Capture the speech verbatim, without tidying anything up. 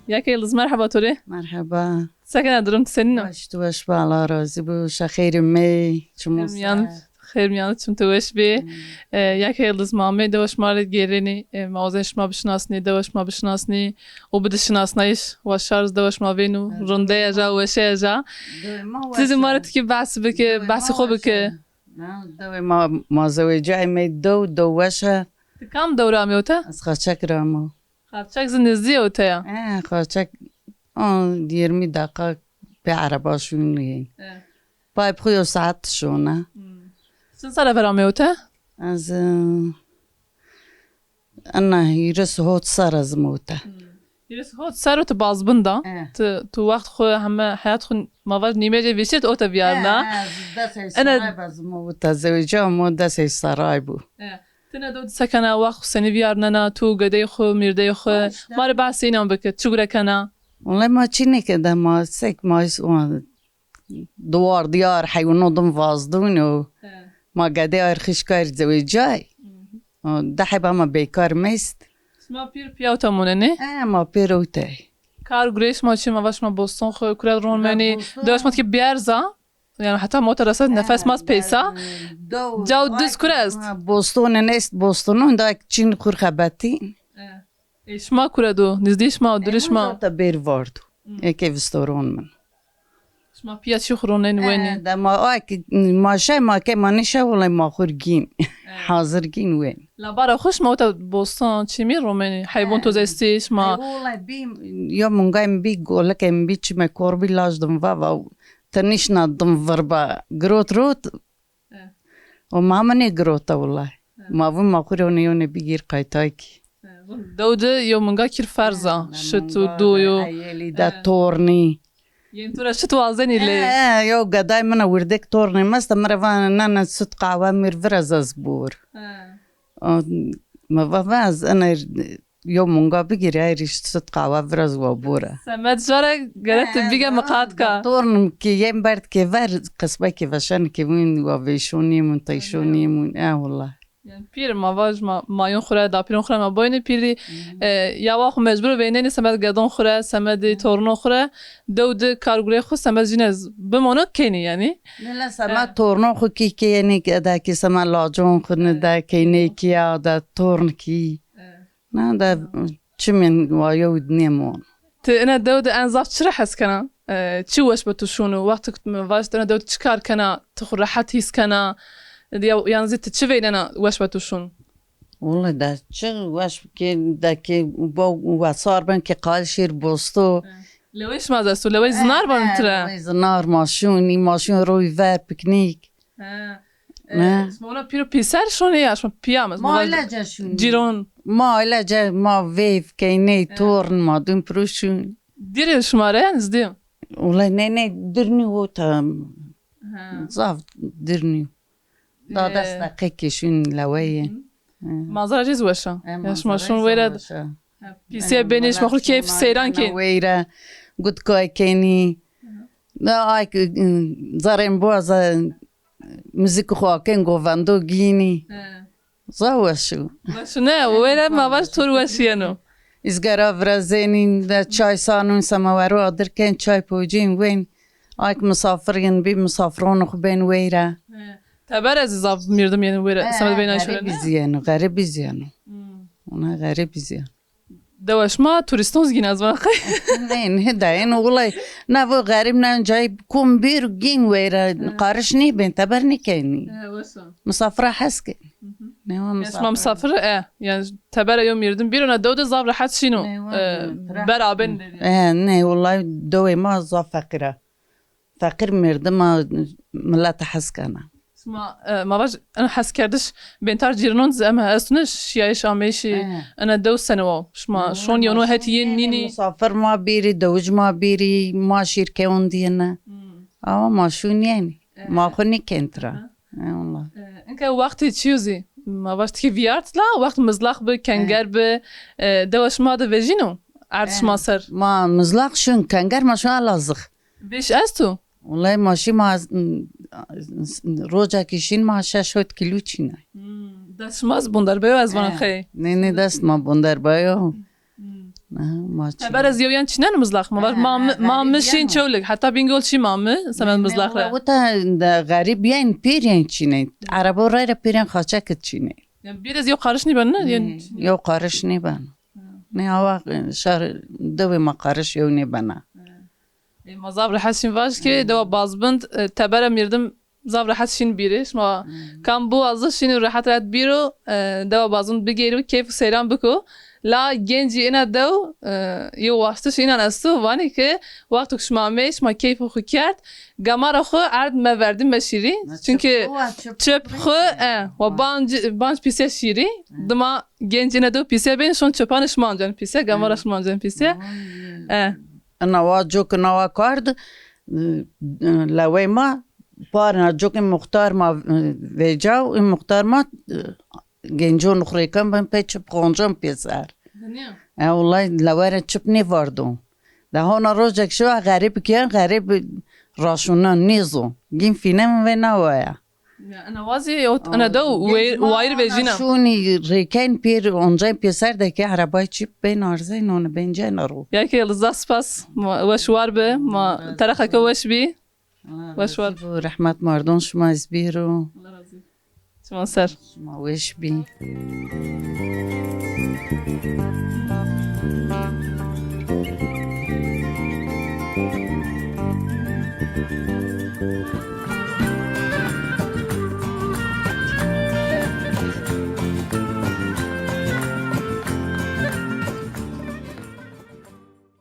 Yeke Yıldız, merheba to rê. Merheba. Se kena, durum tu senîn o? Weş, tu weş be, Allah razî bo. Şa xeyrê mey, çimû ser. Xêr mîyan, xêr mîyan, çim tu weş bê. Hmm. E, Yeke Yıldız, ma amê dewa şima rê gêrenî, e, ma wazenê şima bişinasnî, dewa şima bişinasnî û bidi şinasnayîş. Wa şar zî dewa şima vêno, evet, rindeya ja, weşeya ja. Ti zî ma rê tikî behs bike, behsê xo bike. Na, dewê ma, ma zewecayê, mey dew, dew weş a. Ti kam dew ra amê ote? Ez Xaçek ra amo. Xaçek zî nizdî yo te ya? E, Xaçek, on, yirmi deqa pê ereba şûn yên. E. Pay bi xo yo saet şona. Hmm. Çend serre ver amê ote? Ez, e, ena hîris hot serre ez amo ote. Hmm. Hîris hot serre tu bazbin da. E. Tu, tu wext xo, heme heyat xo, ma vaj nîmecê vêşî tu ote vîyarna. E, e, ez des ey serray be ez amo ote, zewecîya amo des ey serray bo. E. Ti ena dew de se kena, wext xo senî vîyarnena, tu, gedeyê xo, mîrdeyê xo? Ha, îşte. Ma rê behsê înan bike, çi gure kena? Wellay ma çînê ke de ma sek ma is-, o, diwar diyar heywanon din vazdûn o. He. Ma gedey ayr xişk ayr zewecay. Hı hı. O, de heba ma beykar mest. Şima pîr piya ewta monenê? E, ma pêr ewtey. Kar gureyê şima çi, ma va şima boston xo kure ronmenî? Boston. Dewa şima tikî bierz a? Yanî heta mota rese nefes ma peysa. Caw diz kure est? Ha, bostonên est, bostonon da çîn xur xebetî. E, şima kure do? Nizdî şima, durî şima? Eno ta bêr vardo. Hı. Eke vistoron min. Şima piya çi xu ronên wenî? E, de ma, ay ki, ma şe, ma ke ma nişe, wellay ma xur gîn. E. Hazir gîn wen. Labara xu şima ota boston çîmî romenî? Heybon toz estî şima? E, wellay bî, yo mungay mi bî, golikê mi bî, çime korbî laj dim va, va, Ti nîşna dim virba, girot rot. E. O ma mi nêgirota wellay. E. Ma vûn ma xwu rê onê yonê bigîr qaytay kî. E, vûn dew de yo minga kîr ferz a. E, şit û do yo. Eyelî de tornî. Yên to ra şit wazenî lê. E, e, yo geday min a wirdek tornê mest a, mi ra va nene sut qahwe mir viraz ez bor. E. O, mi va va ez ene yo munga bigîrî, ay rîşt sut qahwe viraz wa bora. Semed jara gerek tu bîge miqatka. Tornim ki yên berd ke ver, qisbekê veşen ke wîn wa vêşonî mun, teyşonî mun. E, wellay. Yanî pîr ma vaj ma, mayon xu ra, dapîron xu ra ma boyne pîrî, e, ya wa xu mecbur veynenî semed gedon xu ra, semedî tornon xu ra, dew di kar gurê xu semed jîne z-, bimono kenî yanî. Nile semed tornon xu kî kenî, eda kî semed lacon xu nide kenî kî ya de torn kî. E. Na de çimên wa yew nêmon. Ti ina dew de en zaf çi ra hes kena? E, çi weş bi tu şûno? Wexto ke tu mi vaj ti ina dew de çi kar kena, ti xwu rehet hîs kena? Ya, yan zî ti çi veynena weş bi tu şûn? Wele de çi weş ke, de ke bo wesar ben ke qayil şêr bosto. E. Lewê şima zî esto, lewê zinar bano tira? E, lewê zinar ma şûnî, ma şûn royî ver, piknîk. Ha. E, şima ona pîr û pîser şonê ya şima piya mi? Ma ailece şûnî. Cîron. Ma ailece, ma veyv, keyney, torn, ma dûn piro şûn. Dîr ê şima ra ya nizdî? Wele nê, nê, dir nî o ta. Ha. Zaf dir nî. Da des deqe ke şûn leweyê. Hı. Manzara rîz weş a. E, ya şima şûn weyra. Pîsîye benî, şima xwu keyf seyran kenî. Weyra gutkay kenî. Da ay, zerên boğaza muzîk xwu aken govendo gînî. He. Zaf weş o. Weş o ne? Weyra ma vaj tor weş yeno. Îzgara virazenîn de çay sanûn, semawero adir ken, çay pocên wen. Ay ki misafir yin bî, misafiron xwu bên weyra. He. Teber ez zaf mirdim yeno weyra. He, semed veyna şore ne? Xerîbî zî yeno, xerîbî zî yeno. Hmm. Ona xerîbî zî yeno. Dewa şima turîston zî gîn ez vana qey? Nê, nê, dayên o wulay. Na vo xerîb, na cayî kom bêr gîn weyra, qariş nêbên, teber nêkenî. E, weş a. Misafira hes kenî. Hı hı. Ne wa misafir. Ya şima misafir e. Yanî teber e yo mirdim bîro na dew de zaf rehet şîno. E, beraben. E, nê, wulay dewê ma zaf feqîr a. Feqîr mirdim a, milet hes kena. Şima, e, ma vaj, ena heskerdiş bêntar cîrinon zî eme estune şiyayîş ameyîşî, ena dew sene wa? Şima şon yeno het yên nînî? Misafir ma bîrî, dewij ma bîrî, ma şîr keyon dîyene. Hmm. Ama ma şûn yenî. E. Ma xwu nîken tira. Aha. E, wela. E, inke wextê çiyo zî, ma vaj tikî vîyart la, wext mizlax bi, kenger bi, e, dewa şima de vejîno? Erd şima ser. Ma mizlax şûn, kenger ma şûn Elazix. Vêş esto? Wulay ma şî ma, roca ke şîn ma şeş hot kîlo çînay. Hmm, dest şima zî bonder beyo ez vana qey. Nê, nê, dest ma bonder beyo. Hmm. Ha, ma çî. Teber ez yew yen çînen mizlax. Ma vaj, ha, ma mi, ma mi şîn Çewlik. Heta Bîngol şî ma mi semed mizlax ra. Wita de xerîb yen pêrên çînen. Erebo rayra pêrên xaçek çînen. Yani bir ez yew qariş nîben ne? Yani yew qariş nîben. Ne awa şar dewê ma qariş yew nîbena. E, ma zaf rehet şîn vaj ki dewa Bazbind, e, tebere mîrdim zaf rehet şîn bîrî. Şima kam bu azı şîn rehet rehet bîro, e, dewa Bazbind bigêrî, keyf û seyran biko. La gencî ina dew, e, yew waştiş inan esto, vanî ki wexto ki şima amey, şima keyf xu kerd, gamara xu erd meverdî meşîrî. Çünkü çip xu, e, wa banc, banc pîse şîrî. Dima gencî ina dew pîse bên, şon çipanê şima ancan pîse, gamara şima ancan pîse. E. Ina wa cok, ina wa kard, e, lewey ma, parna cok, ê muxtar ma, e, vêca, ê muxtar ma, e, genco nuxrêkan ben pê çip xoncan pêser. E, wulay lewere çip nêvardo. De hona rojek şiwa xerîb kiyan, xerîb raşunan nêzo. Gîn fîne mi vê nawaya. Ya, ina wazî, ot, ina de wayir vejîna. Şûnî rêken pêr, oncay pêser de ke erebay çîp bên arzey none bencena ro. Ya ke zaf spas, ma, weş war be, ma terexa ke weş bî. Weş war. Rehmet mardon şima ez bîro. Allah razı olsun. Şima ser. Şima weş bî.